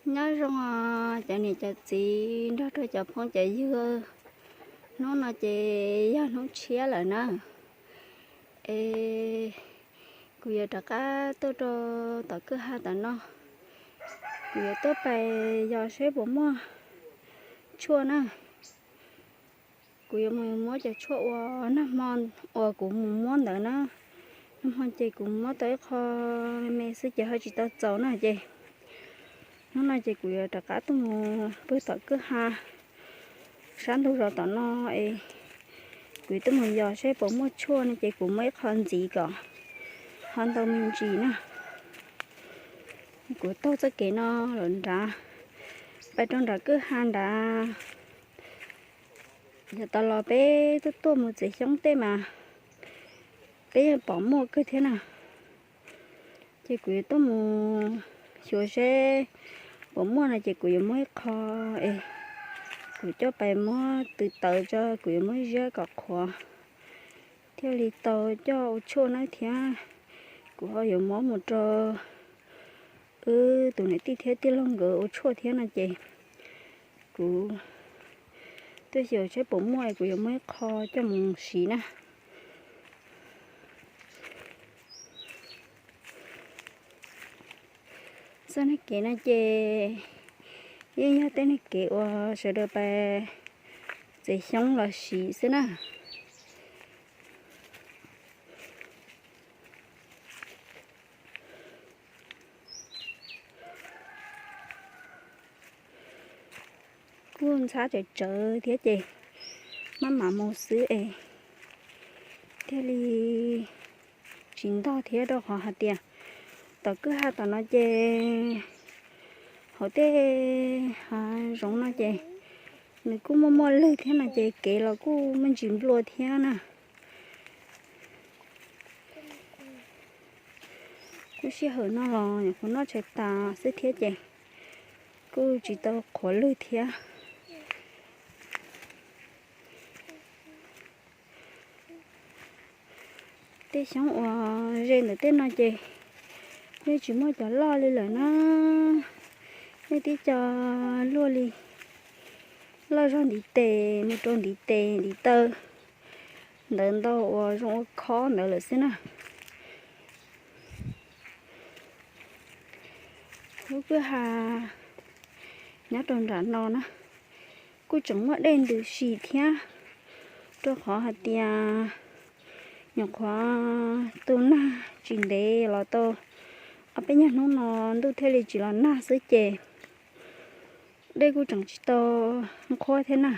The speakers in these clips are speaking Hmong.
Nyob zoo os cov niam cov txiv nrog rau cov phooj cov ywg. Hnub no ces yog hnub tshiab lawm na. Es kuv yuav rov qab tuaj rau tom kwj ha tom no. Kuv yuav tuaj pais yos seb puas muaj tshuaj na. Kuv yuav mus muab cov tshuaj ua nag hmo uas kuv mus muab ntawd na. Nag hmo ces kuv muab tau ib qho me xwb ces ho tsis tau txaus na ces hnub no ces kuv yuav rov qab tuaj mus pw tom kwj ha sab ntug zos tom no es kuv tuaj mus yos seb puas muaj tshuaj no ces kuv muab ib qho ntxiv kom ho ntau me ntsis na. Kuv taug txoj kev no los nrad, pais rau nram kwj ha nrad. Yog tas los peb tuaj tuaj mus txiav xyoob tej mas peb yeej pom muaj kawg thiab na. Ces kuv yuav tuaj mus xyuas seb puas muaj no ces kuv yuav muab ib qho es kuv coj pais muab tw tawv tso, kuv yuav muab ziab kom qhuav thiaj li tau coj ua tshuaj na thiab. Kuv ho yuav muab mus rau wb tus niam tij thiab tij laug nkawd ua tshuaj thiab no ces kuv tuaj xyuas seb puas muaj es kuv yuav muab ib qho coj mus siv na. Txoj niag kev no ces yeej yog tej niag kev uas sawv daws pais txiav xyoob los siv xwb na. Kuj ntxhab tsawv tsawv thiab ces maj mam mus xwb es thiaj li tsis ntog thiab rau qhov hais tias tom kwj ha tom no ces hauv tej hav zoov no ces nws kuj muaj muaj lwg thiab no ces kev los kuj muaj ntsis nplua thiab na. Lub sij hawm no los nyuam qhuav noj tshais tas xwb thiab ces kuj tsis tau qhuav lwg thiab. Tej xyoob uas ze ntawm tej no ces yeej tsis muaj cov loj li lawm na. Yeej tib co luaj li loj zog ntiv tes mus rau ntiv tes ntiv taw ntawd ntau uas zoo ua khob ntawd lawm xwb na. Lub kwj ha nyob rau nram no na kuj tseem muaj dej ntws si thiab, rau qhov hais tias nyuam qhuav tu nag tsis ntev los tau ob peb nyuag hnub no ntuj thiaj li tsis los nag xwb ces dej kuj tseem tsis tau nqhuab thiab na.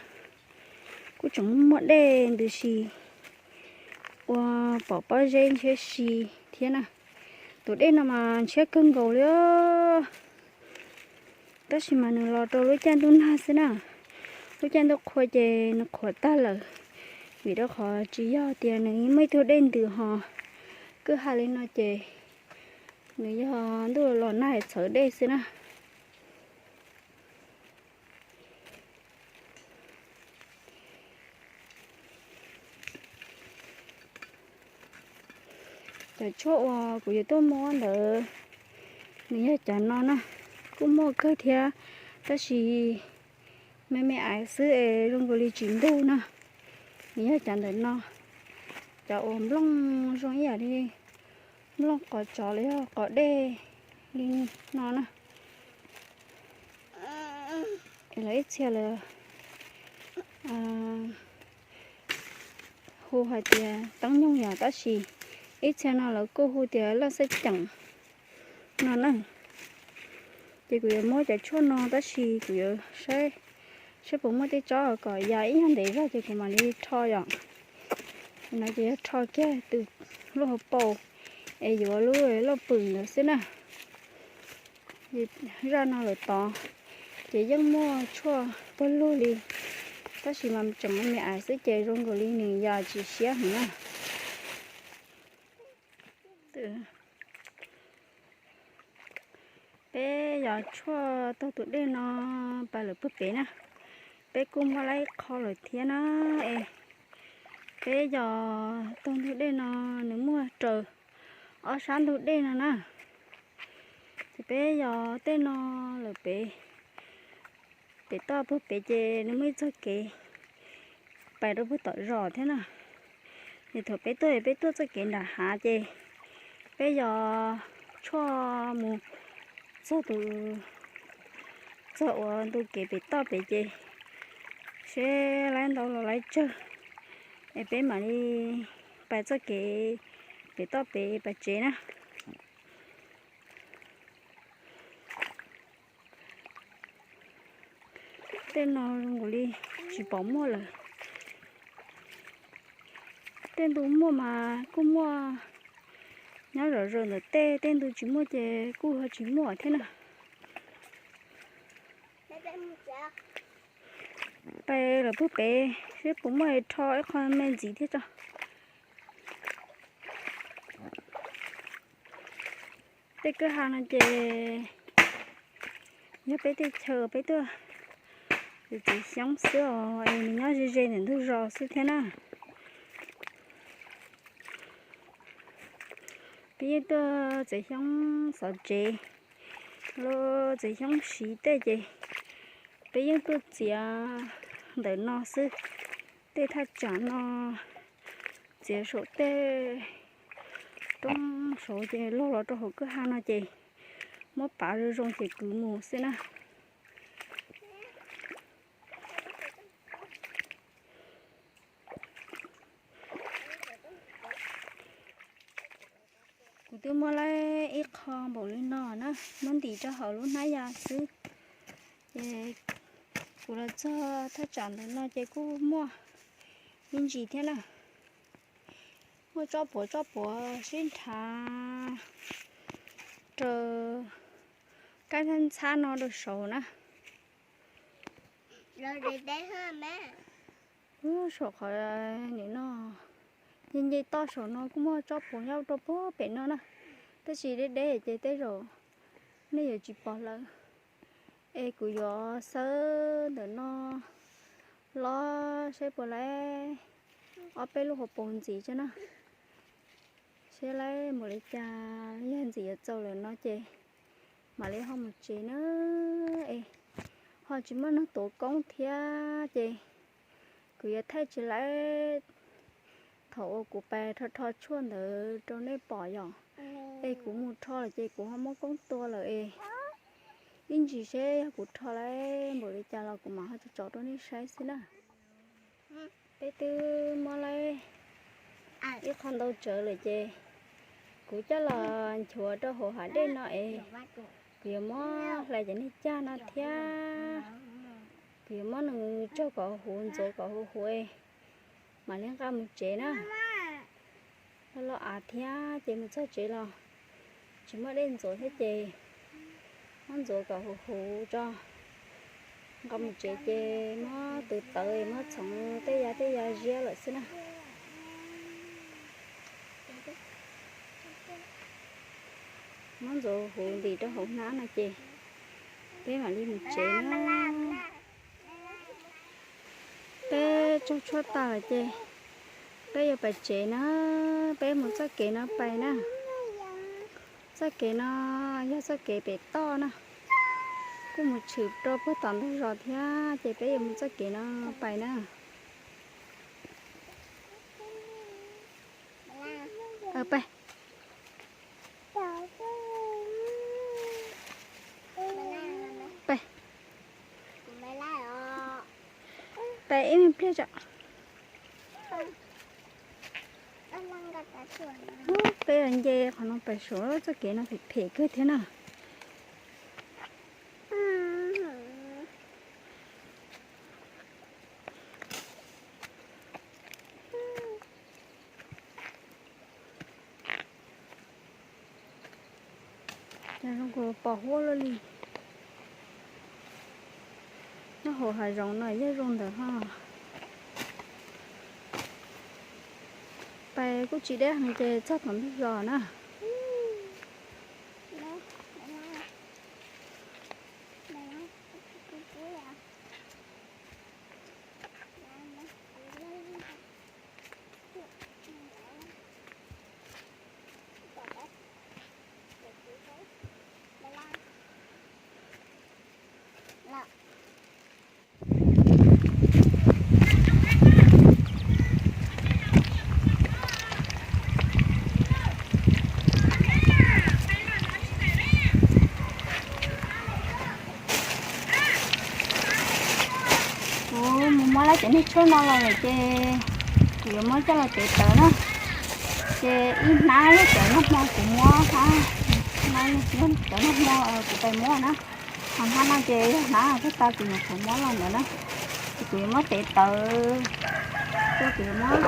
Kuj tseem muaj dej ntws si ua pom pob zeb ntshiab si thiab na. Tus dej no mas ntshiab kawg nkaus li os. Tab sis mas nws los rau lub caij ntuj nag xwb na. Lub caij ntuj qhua ces nws qhuav tag lawm, vim rau qhov tsis yog tias nws muaj ib tug dej ntws ho kwj ha li no ces nws yog ntuj los nag txhawv dej xwb na. Cov tshuaj uas kuv yuav tuaj muab ntawd, nws yog cov no na, kuj muaj kawg thiab, tab sis me me aiv xwb es zoo nkaus li tsis ntug na. Nws yog cov ntawm no, cov uas nplooj zoo ib yam li nplooj qos tsov los yog qos dej li no na. Es lawv ib txhia lawv hu hais tias teeb nyoog yom, tab sis ib txhia no lawv kuj hu tias laj xej ceem no na. Ces kuv yuav muab cov tshuaj no tab sis kuv yuav saib, saib puas muaj tej tsob kom ya ib nyuag ntev zog ces kuv mam li rho yom. No ces yog rho kiag tus lub hauv paus es yuav lub loj pwm ntawd xwb na. Zaj no lawm tod ces yeej muaj tshuaj pawg lug li, tab sis mas tseem me me aiv xwb ces zoo nkaus li nws ya tsis siab heev na. Peb yos tshuaj taug tus dej no pais lawm puag pem na. Peb kuj muaj laib qho lawm thiab na. Es peb yos taug ntug dej no, nws muaj raws ob sab ntug dej no na. Ces peb yos tej no pem, pem toj puag pem ces nws muaj ib txoj kev pais rau puag tom zos thiab na. Ces thaum peb tuaj peb tuaj txoj kev nram hav ces peb yog tshuaj mus txog tus, txog uas ntu kev pem toj pem ces seb laib ntau los laib tsawg es peb mam li pais txoj kev pem toj pem pais tsev na. Tej no zoo nkaus li tsis pom muaj lawm. Tej ntu muaj mas kuj muaj nyob zom zaws ntawm tej, tej ntu tsis muaj ces kuj ho tsis muaj thiab na. Pais lawm puag pem seb puas muaj rho ib qho me ntxiv thiab tso. Tej kwj ha no ces yog peb tej chaw peb tuaj txiav xyoob xwb os, es nws nyob ze ze ntawm ntug zos xwb thiab na. Peb yeej tuaj txiav xyoob xov tsev, los txiav xyoob siv tej ces peb yeej tuaj txiav ntawm no xwb. Tej thaj tsam no txiav saum tej roob saud ces log los rau hauv kwj ha no ces muab pav zoo zoo ces kwv mus xwb na. Kuv twb muab laib ib qho npaum li no na, muab ntim rau hauv lub hnab ya xwb. Ces kuv los txog thaj tsam ntawm no ces kuj muaj me ntsis thiab na. Muaj tsob puav tsob puav sib nrhav rau kab ntxhab no rau saud na. Saum qhov nim no nce nce toj saum no kuj muaj tsob puav nyob rau puag pem no na, tab sis deb deb ces tej zaum nej yuav tsis pom lawm. Es kuv yuav xawb ntawm no los seb puas laib ob peb lub hauv paus ntxiv tso na. Seb laib npaum li cas, yog ntxim yuav txaus lawm no ces mam li ho mus tsev na. Es ho tsis muaj neeg tuav koob thiab ces kuv yuav thaij tsis laib thaum uas kuv pais rho rho tshuaj ntawd rau nej pom yom. Es kuv mus rho lawm ces kuv ho muab koob tua lawm es ib ntsis seb yog kuv rho laib npaum li cas los kuv mam ho tso tso rau nej saib xwb na. Peb twb muab laib ib qho ntau tsawv lawm ces kuv coj los nchuav rau hauv hav dej no es kuv yuav muab hlais cov niag cag no thiab. Kuv yuav muab nws tsaug kom huv ntxuav kom huv huv es mam li nqa mus tsev na. Loj loj av thiab ces mus txog tsev los tsis muaj dej ntxuav thiab ces muab ntxuav kom huv huv tso. Nqa mus tsev ces muab tus tawv muab txhoov tej ya tej ya ziab lawm xwb na. Muab ntxuav huv ntim rau hauv hnab no ces peb mam li mus tsev na. Peb tsaug tshuaj tas lawm ces peb yuav pais tsev na. Peb mus txoj kev no pais na. Txoj kev no yog txoj kev pem toj na, kuj mus tshwm rau puag tom ntug zos thiab ces peb yuav mus txoj kev no pais na. Pais. Pais. Pais ib me pliag tso. Peb nce qhov no pais saud, txoj kev no phem phem kawg thiab na. Cas zoo kuv pom huab luaj li. Nyob hauv hav zoov no yog zoo ntawd ho. Pais kuj tsis deb heev ces txog tom ntug zos na. Cov niag tshuaj no los lawm ces kuv yuav muab coj los tev tawv na. Ces ib hnab yog cov nag hmo kuv muab hab, cov nag hmo kuv pais muab na. Ho hnab no ces yog hnab puag ta kuv nyuam qhuav muab los ntawd na. Ces kuv yuav muab tev tawv, ces kuv yuav muab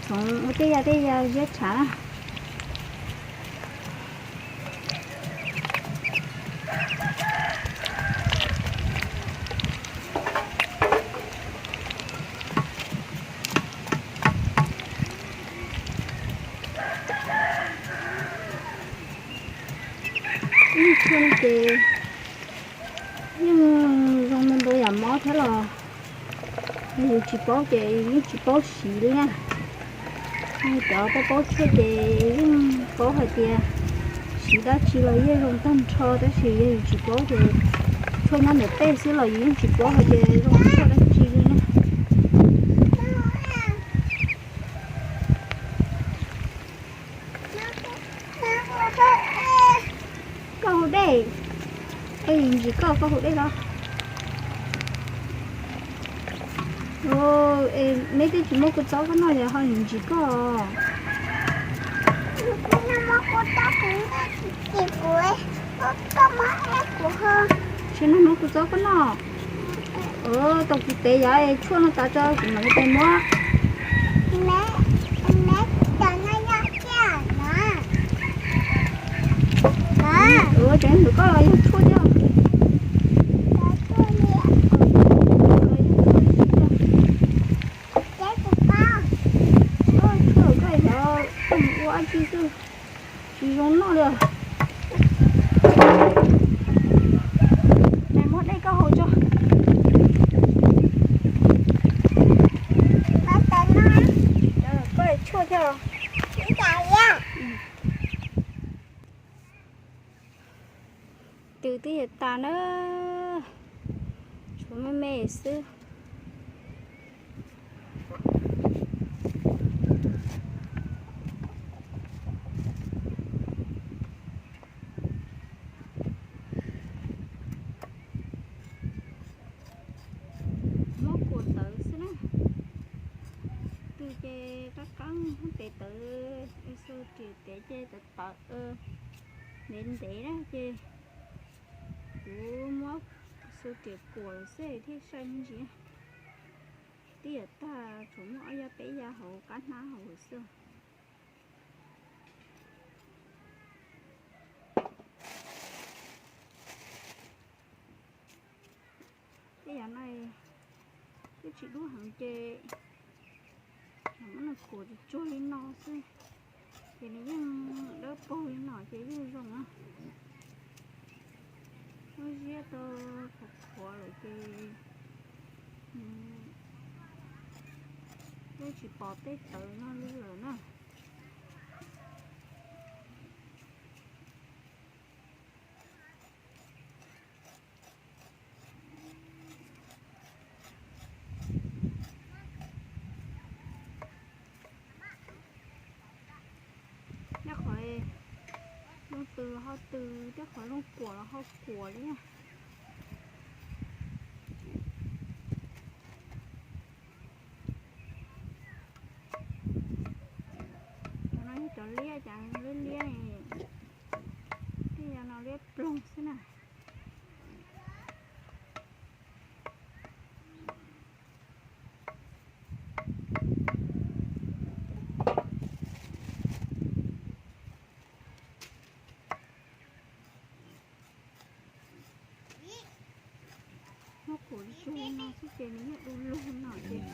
txhoov ua tej yam tej yam ziab tshav na. Ib tshuaj ces yeej zoo ntau ntau yam mob thiab los yus tsis paub ces yeej tsis paub siv li na. Cov paub paub tshuaj ces yeej paub hais tias siv dab tsi los yeej zoo tag nrho, tab sis yog yus tsis paub ces tshuaj nyob ntawm tej xwb los yus yeej tsis paub hais tias zoo tshuaj dab tsi li na. Koj hu dej, koj yus ntsis koj, koj hu dej los. Neb twb tsis muab kuv txob koj noj yog ho yus ntsis koj. Tsis nag hmo kuv txob koj noj. Tau kuv tev yav tshuaj no tas tso kuv mam li pais muab. Ua cov ntawm koj los yog tshuaj thiab. Tshuaj koj yog koj mus ua dab tsi xwb, tsis zoo noj li. Nais muab dej koj haus tso. Koj tshuaj thiab. Twb twb yuav tas na, tshuav me me xwb. Muab kuam tawv xwb na. Twg ces qab qab muab tev tawv, xu riam tev ces tawv tawv ntev ntev na ces kuv muab xu riam kuam lawm xwb thiaj sai me ntsis. Twb yuav tag, tshuav muaj ob yab peb yab hauv qab hnab hauv xwb. Tej yam no twb tsis dub heev ces muab nws kuam tsuag tsuag li no xwb, ces nws yeej dawb paug li no ces yeej zoo na. Muab ziab tau qhuav qhuav lawm ces yeej tsis pom tej tawv no li lawm na. Tej qhov looj tws los ho tws, tej qhov looj kuam los ho kuam li na. Cov no yog cov liab, cov liab liab, tej yam no liab ploog xwb na. Muab kuam zuj no xwb ces nws yeej du lug no ces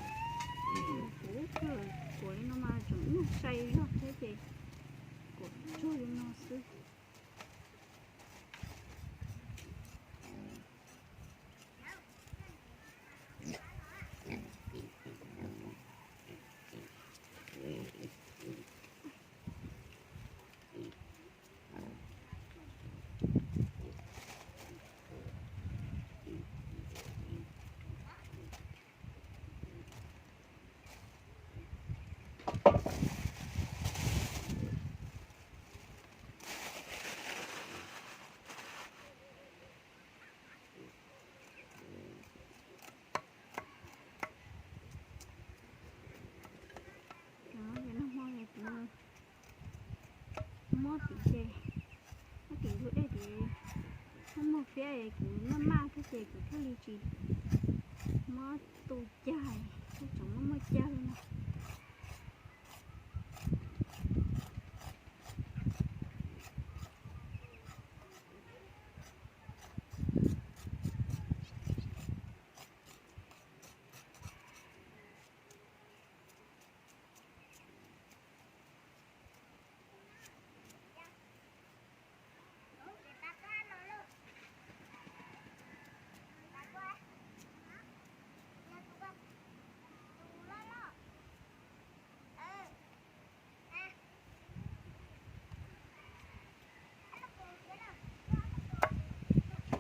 kuv kuam li no mas tseem nyuaj sai zog thiab ces kuam zuj li no xwb. Ces muab tim ntug dej ces muab muag fiab es kuv maj maj thiab ces kuv thiaj li tsis muab tu cag, thiaj tseem muab muag cag li no.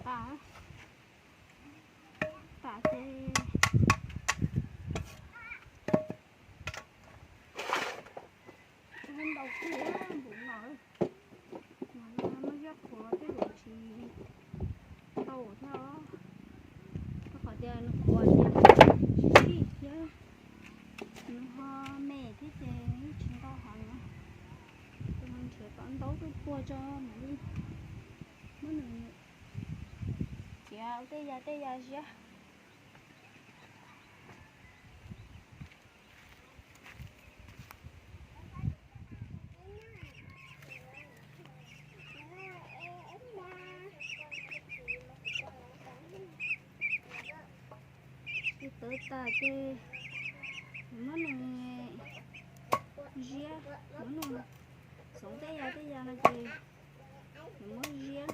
Tas ces ntau kawg npaum no, mas muab ziab qhuav thiab ces tsis tau thiab os. Rau qhov tias nws qhuav ces sib sib thiab, nws ho me thiab ces yeej tsis ntau heev na. Ces nrhiav kom ntau tuaj puag tso mam li muab nws txiav ua tej ya tej ya ziab. Txiav tawv tas ces muab nws ziab, muab nws xoov tej ya tej ya no ces nws muab ziab.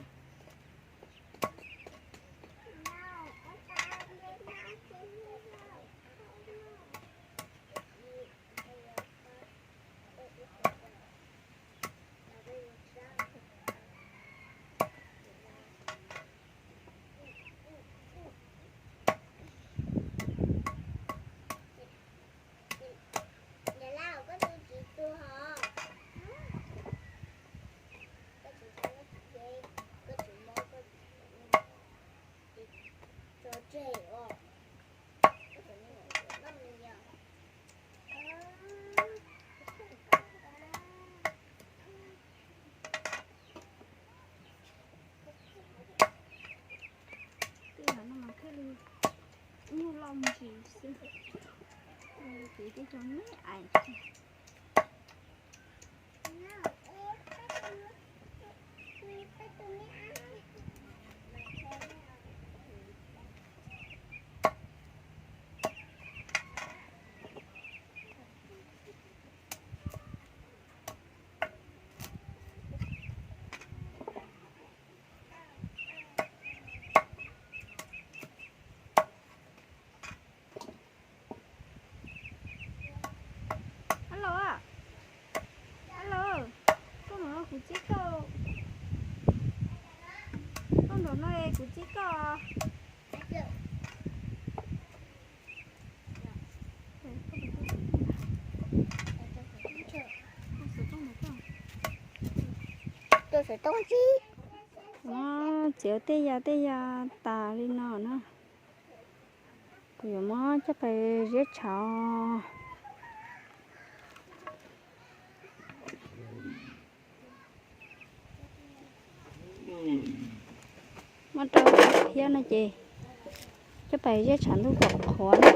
Tej no mas thiaj li nyuj loj ntsis xwb, ces tej cov me ais. Alo, alo, koj nraum no kuv txib koj, koj nraum no kuv txib koj. Txiav tej ya tej ya tas li no na, kuv yuav muab coj pais ziab tshav. Muab rau thiab no ces coj pais ziab tshav ntuj kom qhuav na.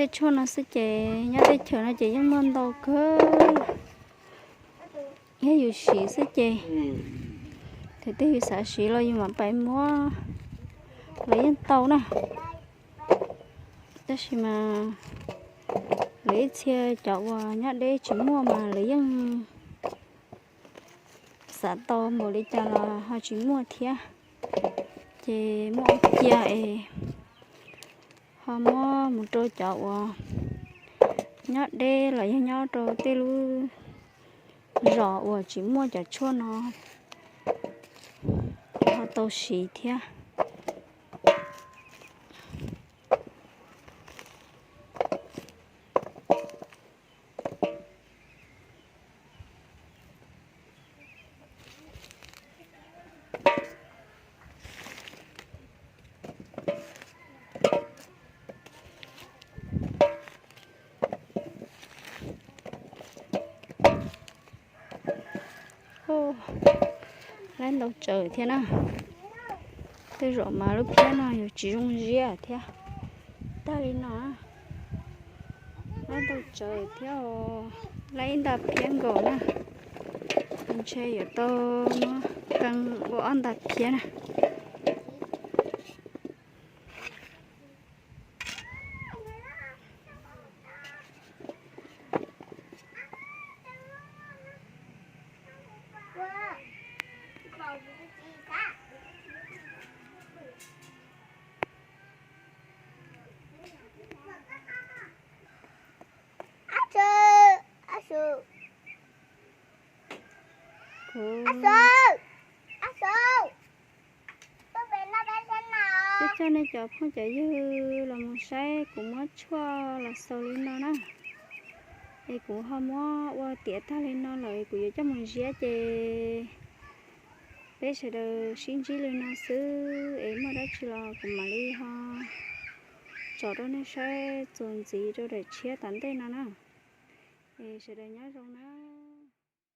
Tej tshuaj no xwb ces nyob teb chaws no ces yeej muaj ntau kawg, yog yus siv xwb ces thaum twg yus xav siv los yus mam pais muab los yeej tau na. Tab sis mas lawv ib txhia cov uas nyob deb tsis muaj mas lawv yeej xav tau npaum li cas los ho tsis muaj thiab. Ces muab cia es ho muab mus rau cov uas nyob deb los yog nyob rau tej lub zos uas tsis muaj cov tshuaj no ho tau siv thiab. Laib ntau tsawv thiab na. Tej zaum mas lub phiab no yuav tsis zoo ziab thiab. Tag li no, laib ntau tsawv thiab os. Laib ib nta phiab nkaus na. Ntshe yuav tau muab qee ua ob nta phiab na. Kuv coj coj nej cov phooj cov ywg los mus saib kuv muab tshuaj los xaus li no na. Es kuv ho muab ua tiav tag li no lawm, kuv yuav coj mus ziab ces peb sawv daws sib ntsib li no xwb, es muaj dab tsi los kuv mam li ho tso rau nej saib txuas ntxiv rau daim tshiab tom ntej no na. Es sawv daws nyob zoo na.